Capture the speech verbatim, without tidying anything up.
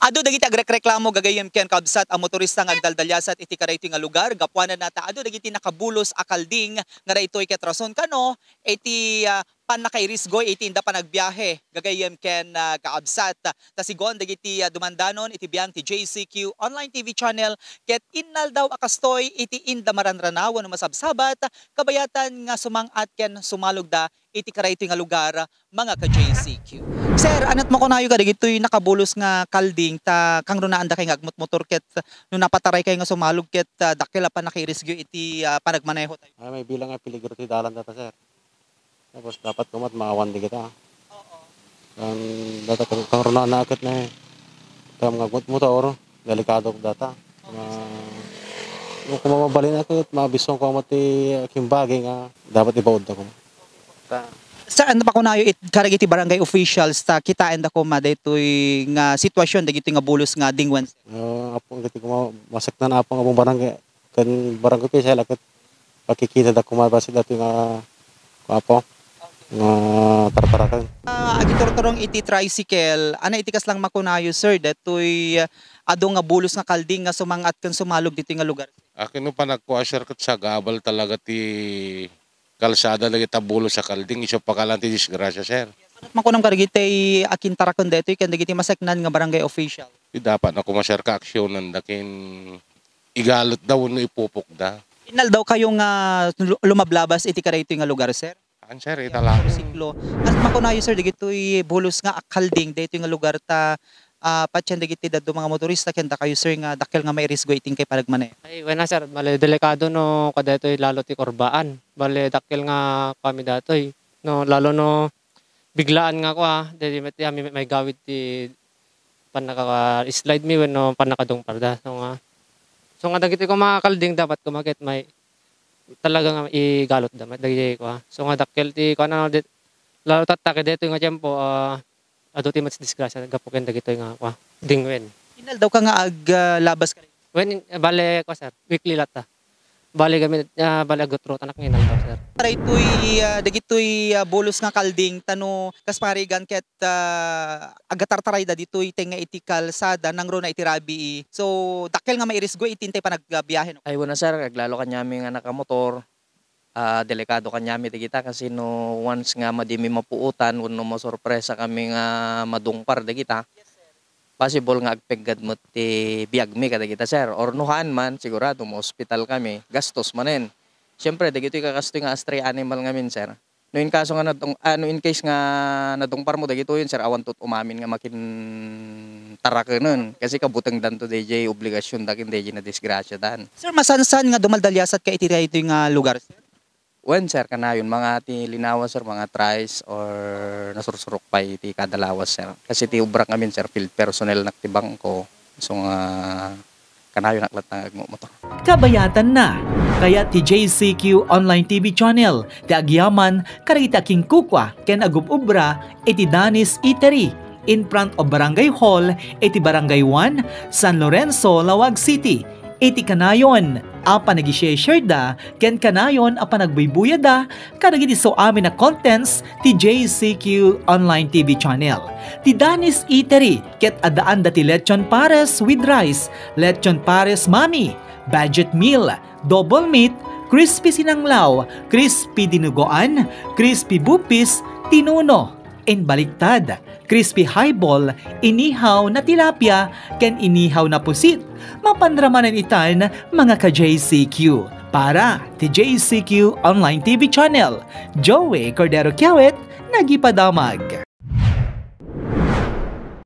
Adu dagiti agrekreklamo gagayyem ken kabsat a motorista nga agdaldaliasat iti kadaytoy nga lugar, gapuanan ta adu dagiti nakabulos a kalding nga daytoy ket rason kano iti, ah, pannakairisgo iti inda panagbiahe gagayyem ken, ah, kaabsat. Ta sigun dagiti, ah, dumandanon iti biang ti J C Q Online T V Channel ket innaldaw a kastoy iti inda maranranaw wenno masabsabat kabayatan nga sumang-at ken sumalogda iti kadaytoy nga lugar, mga ka-J C Q. Sir, anat makunayo kadagitoy nakabulos nga kalding ta kangrunaandayo nga agmotmotor ket no napatarayo nga sumalog ket, ah, dakkel a pannakairisgo iti, ah, panagmaneho tayo. Ay, may bilang nga peligro ti dalan data, sir. Tapos dapat kumat maawan di kita. Oo. Kan data kang, kangrunaanna ket na, eh. Kam nga agmotmotor, delikado data. Ma-, no kumababalin ako, mabisong ko mati kimbagi nga dapat ibaud ako. Ta- Saan pa kunayo it-, karag iti barangay officials ta kitaen da koma daytoy nga sitwasyon dagitoy nga bulos nga dingwen? Ah, apong giti kuma-, masaknan apong abong barangay, kan barangay official ket pakikita da kuma basi dati nga, apo, nga tartaraken. Ah, agiturturong iti tricycle, ana iti kaslang makunayo, sir, daytoy, ah, adu nga bulos nga kalding nga sumang-at ken sumalog ditoy nga lugar? Akin no panagkua, sir, ket sagabal talaga ti kalsada dagiti bulos a kalding, isu pakalan ti disgrasya, sir. Makunam kadagiti akintaraken daytoy ken dagiti maseknan nga barangay official. Di dapat na kuma, sir, kaaksyonan da ken igalut da wenno ipupok da. Innaldaw kayo nga lu-, lumablabas iti kadaytoy nga lugar, sir? Saan, sir? Ita lang. Motorsiklo. At makunayo, sir, dagitoy bulos nga akalding daytoy nga lugar ta, ah, patien dagiti dadduma nga motorista ken dakayo, sir, nga dakkel nga mairisgo iti inkay panagmaneho. Ay, wena, sir. Bale, delikado no kadaytoy lalo ti kurbaan. Bale, dakkel nga kami datoy. No, lalo no biglaan nga kua, daydi met ti amin maigawid ti pannaka-slide mi wenno pannakadungparda. So nga, so nga dagiti kuma kalding dapat kumaket may talaga nga igalutda met dagiti kua. So nga dakkel ti kua na, di-, lalo tatta ket daytoy nga tiempo, ah, adu ti mas disgrasya gapu ken dagitoy nga kua, dingwen. Innaldaw ka nga ag, ah, labas ka? Wen, bale, kua, sir, weekly latta. Bale kami, ah, bale, agutrutanak nga innaldaw, sir. Daytoy, ah, dagitoy, ah, bulos nga kalding, tano kas parigan ket, ah, agatartarayda ditoy tengnga iti kalsada, nangruna iti rabii. So, dakkel nga mairisgo iti intay panagbiahe, no? Ay, wena, sir, aglalo kaniami nga nakamotor, ah, delikado kaniami dagita kasi no once nga madimi mapuotan wenno masorpresa kami nga madungpar dagita, possible nga agpeggad met ti biagmi kadagita, sir. Or no haan man, sigurado, maospital kami, gastos manen. Siyempre, dagitoy kakastoy nga stray animal ngamin, sir. No in kaso nga nadung-, ah, no in case nga nadungparmo dagitoy, sir, awan tot umamin nga makintarakenon. Kasi kabutengdanto dayjay obligasionda ken dayjay nadisgrasiadan. Sir, masansan nga dumaldaliasat ka iti daytoy nga lugar, sir? Wen, sir, kanayon, mga ti linawa, sir, mga tries or nasursurok pay ti kada lawas, sir. Kasi ti obrak ngamin, sir, field personnel nak ti bangko. So nga, kanayon nak latta nga agmomotor. Kabayatan na, kayat ti J C Q Online T V Channel ti agyaman kadagiti akinkukua ken agub-ubra iti Danny's Eatery in front of Barangay Hall iti Barangay one, San Lorenzo, Laoag City, iti kanayon a panagishare-shareda ken kanayon a panagbuybuyada kadagiti su amin a contents ti J C Q Online T V Channel. Ti Danny's Eatery ket addaanda ti lechon pares with rice, lechon pares mami, budget meal, double meat, crispy sinanglaw, crispy dinugoan, crispy bupis, tinuno, inbaliktad, crispy highball, inihaw na tilapia, ken inihaw na pusit. Mapanra manen itan, mga ka-J C Q. Para ti J C Q Online T V Channel, Joey Cordero Kiawit, nagipadamag.